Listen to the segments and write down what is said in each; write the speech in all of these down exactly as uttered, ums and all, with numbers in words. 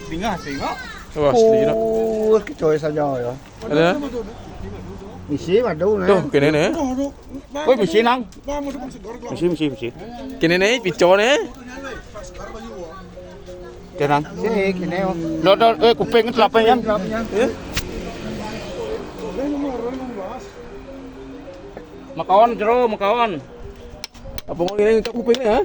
Tengah tengok. Wah, asli nak. Oh, kecoy saja ya. Ada? Misi madu nah. Tuh, kene ne. Woi, misi nang. Misi, misi, misi. Kene ne, pico ne. Tenang. Sini, kene. Lo, lo, eh, kuping kelapanya. Makawan jero, makawan. Apa mau ini ngecek kuping ya?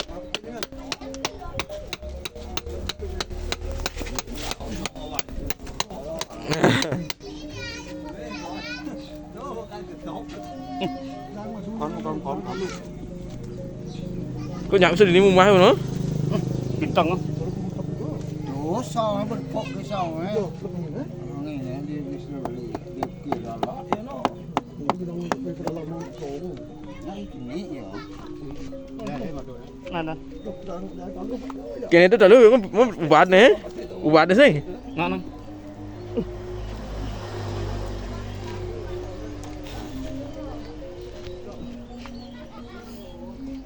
Kok nyak bisa di mumah no? Bintang. Dosa, berpok dosa, eh. Ini, ini, di, di, di, di, di, Nah, itu nih, ya. Mana? Kene tu talu, mau, mau ubat ne. Ubat ne sih. Nah, nah.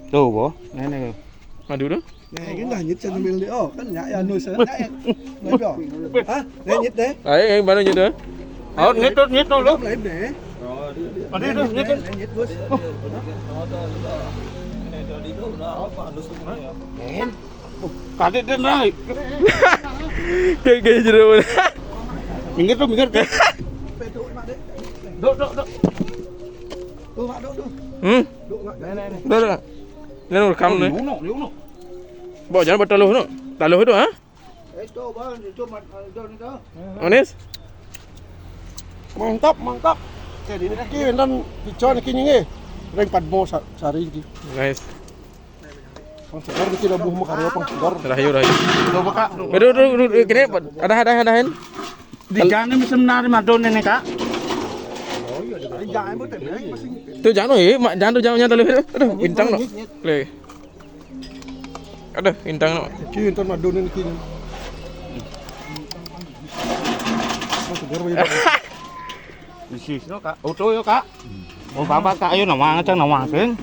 Tuh, boh. Nah, nah. Madu tu. Nah, kan dah nyit sambil dia. Oh, kan nyak ya nus. Nyak ya. Nyak ya. Hah? Dah nyit deh. Ai, ai, baru nyit tu. Oh, nyit tu, nyit tu lu. Lain deh. Ada tu, nyit tu. Dah nyit, Bos. Men. Kadit dia naik. Kayak, kayak jero. Minggir tu, minggir tu. Duk, duk, duk. Tu, Mak, duk, duk. Hmm? Duk, Mak. Dah, dah. Dah rekam ni. Dia unuk, dia unuk. Bawa jangan bertaluh tu. Taluh tu, ha? Eh, tu, bang, itu mat-, itu ni tu. Manis? Mantap, mantap. Okey, ini lagi dan pico ni kini ni. Ring Padmo sa-, Sari ni. Nice. Pang segar kita dah buh makan pang segar. Rahayu, rahayu. Coba, Kak. Aduh, aduh, aduh, aduh, kena, ada, ada, ada, ada. Di jana mesti menari madon ni, Kak. Tu jangan, eh, mak, jangan tu, jangan, jangan terlalu. Aduh, bintang tu. Play. Aduh, bintang tu. Kini tuan madon ni kini. Pang segar banyak. Isi, no, Kak. Auto yo, Kak. Oh, bapak, Kak, ayo nawang, cang nawang, sing.